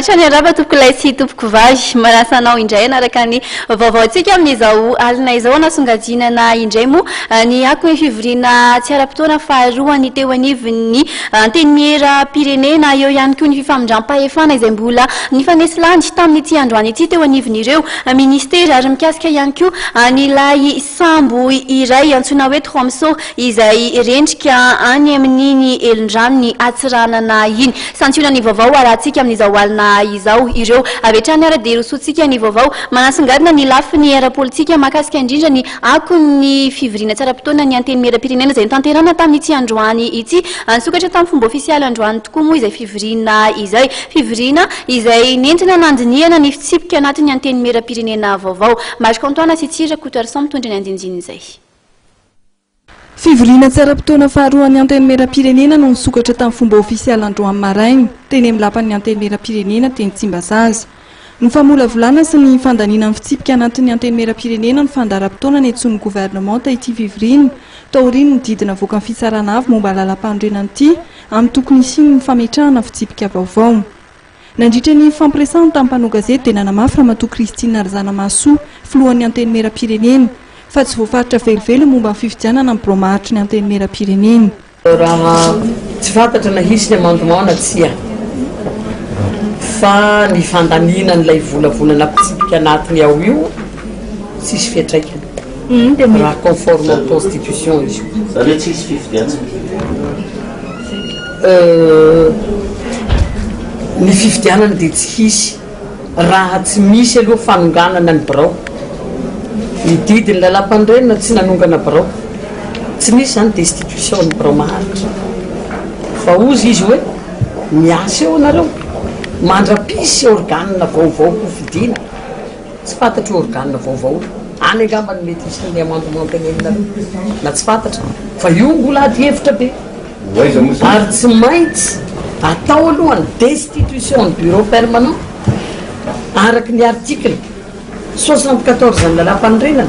Hatrany arahaba tompokolahy sy tompokovavy. Manasa anao indray hanaraka ny vaovaontsika amin'izao alina izao. Hanasongadinana indray moa ny akon'ny fivoriana tsy ara-potoana faharoa ny teo anivon'ny Antenimieram-pirenena. Eo ihany koa ny fifamindram-pahefana izay mbola nifanesy lany tamin'ity androany ity teo anivon'ireo minisitera ary mikasika ihany koa an'ilay sambo iray antsoina hoe Tromso izay rendrika any amin'iny elondranon'i Antsiranana iny. Santionany vaovao arahantsika amin'izao alina izao ireo. Avy hatrany ary dia rosoantsika ny vaovao manasongadina ny lafiny ara-politika mahakasika indrindra ny akon'ny fivoriana tsy ara-potoana ny Antenimierampirenena izay notanterahina tamin'ity androany ity. Nisokatra tamin'ny fomba ofisialy androany tokoa moa izay fivoriana izay. Fivoriana izay nentina nandinihana ny fitsipika anatin'ny Antenimierampirenena vaovao. Marc Antoine sy Tsiry Rakotoarison mitondra ny andinindin'izay. Fivoriana tsy ara-potoana faharoan'ny Antenimierampirenena no nisokatra tamin'ny fomba ofisialy androany maraina, teny amin'ny lapan'ny Antenimierampirenena teny Tsimbazaza. Ny famolavolana sy ny fandaniana ny fitsipika anatin'ny Antenimierampirenena no fandaharam-potoana niantsoan'ny governemanta ity fivoriana, taorian'ny didy navoakan'ny Fitsarana Avo momba ny Lalàmpanorenana ity amin'ny tokony hisian'ny fametrahana fitsipika vaovao. Nandritra ny fifampiresahany tamin'ny mpanao gazety dia nanamafy Ramatoa Christine Razanamahasoa, filohan'ny Antenimierampirenena, fa tsy voafaritra velively ny momba ny fifidianana ny birao maharitry ny Antenimierampirenena. Raha tsy fantatra na hisy ny amendement na tsia, fa ny fandaniana an'ilay volavolana mpitsipika anatiny ao io tsisy fiantraikany raha conforme au constitution izy io. Izany hoe tsy hisy fifidianana? Ny fifidianana dia tsy hisy raha tsy misy aloha fanonganana ny birao. Ny didin'ny lalàmpanorenana tsy nanongana birao. Tsy nisy izany destitution ny birao maharitra. Fa hozy izy hoe miasa eo ianareo mandra-pisy organe vaovao hofidiana. Tsy fantatro io organe vaovao io. Any angamba no mety hisy ny amendement teneninareo na tsy fantatra fa io mbola ady hevitra be. Ary tsy maintsy atao aloha ny destitution ny bureau permanent araka ny article 74 ny lalàmpanorenana.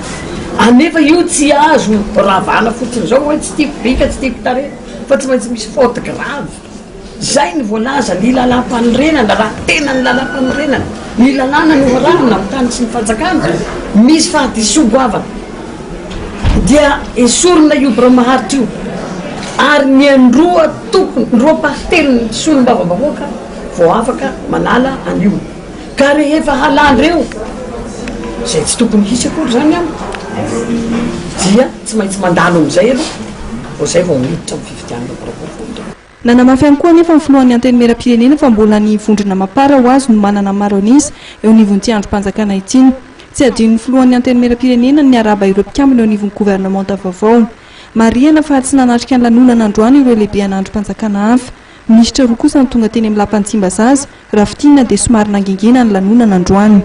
Anefa io tsy azo ravana fotsiny izao hoe tsy tiako bika tsy tiako tarehy fa tsy maintsy misy faute grave. Izay no voalaza ny lalàmpanorenana raha tena ny lalàmpanorenana, ny lalàna no arahina amin'ny tany sy ny fanjakana, misy fahadisoa goavana dia esorina io birao maharitra io ary ny androa tokony ny roapahatelon'ny solombavambahoaka vao afaka manala an'io ka rehefa halandreo izay tsy tokony hisy akory izany amiko dia tsy maintsy mandalo amin'izay aloha vao izay vao miditra amin'ny fifidianana birao vaovao indray. Nanamafy ihany koa anefa ny filohan'ny Antenimierampirenena fa mbola ny vondrona Mapar ho azy no manana maro an'isa eo anivon'ity andrim-panjakana ity. Tsy adinon'ny filohan'ny Antenimierampirenena ny niarahaba ireo mpikambana eo anivon'ny governemanta vaovao. Marihana fa tsy nanatrika ny lanonana androany ireo lehibeana andrim-panjakana hafa. Minisitra roa kosa no tonga teny amin'ny lapan'i Tsimbazaza, raha fintinina dia somary nangingina ny lanonana androany.